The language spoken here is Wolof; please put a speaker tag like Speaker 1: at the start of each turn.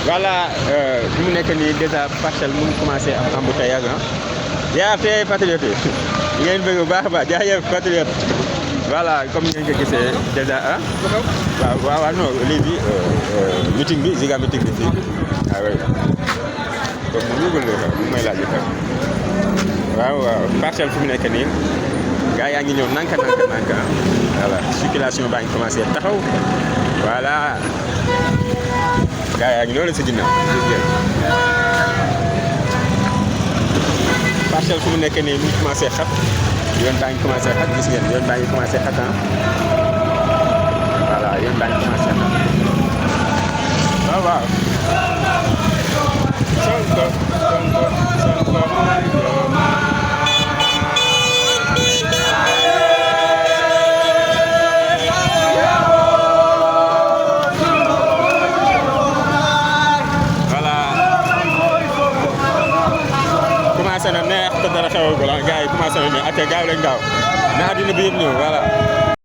Speaker 1: voilà fi mu nekk nii déjà parcelle mu ngi commencé am embouteillage ah. yaa fee patriote yi ngeen bëgg bu baax a baax jaajëf patriote voilà comme ngeen ko gisee déjà ah. waaw non lii bi meeting bi Ziga meeting bi fii ah oui comme mu ngi may laaj itam waaw parcelle fi mu nekk nii gaa yaa ngi ñëw nanka voilà circulation baa ngi commencé taxaw voilà. gaa yaa ngi noonu si ginnaaw gis ngeen parcelle fu mu nekk nii mu ngi commencé xat yoon baa ngi commencé xat gis ngeen yoon baa ngi commencé xat ah voilà yoon baa ngi commencé xat waaw Sonko commencé na neex te dara xewagul ah gars yi commencé na neex ak gaaw leen gaaw na àddina bi yëpp ñëw voilà.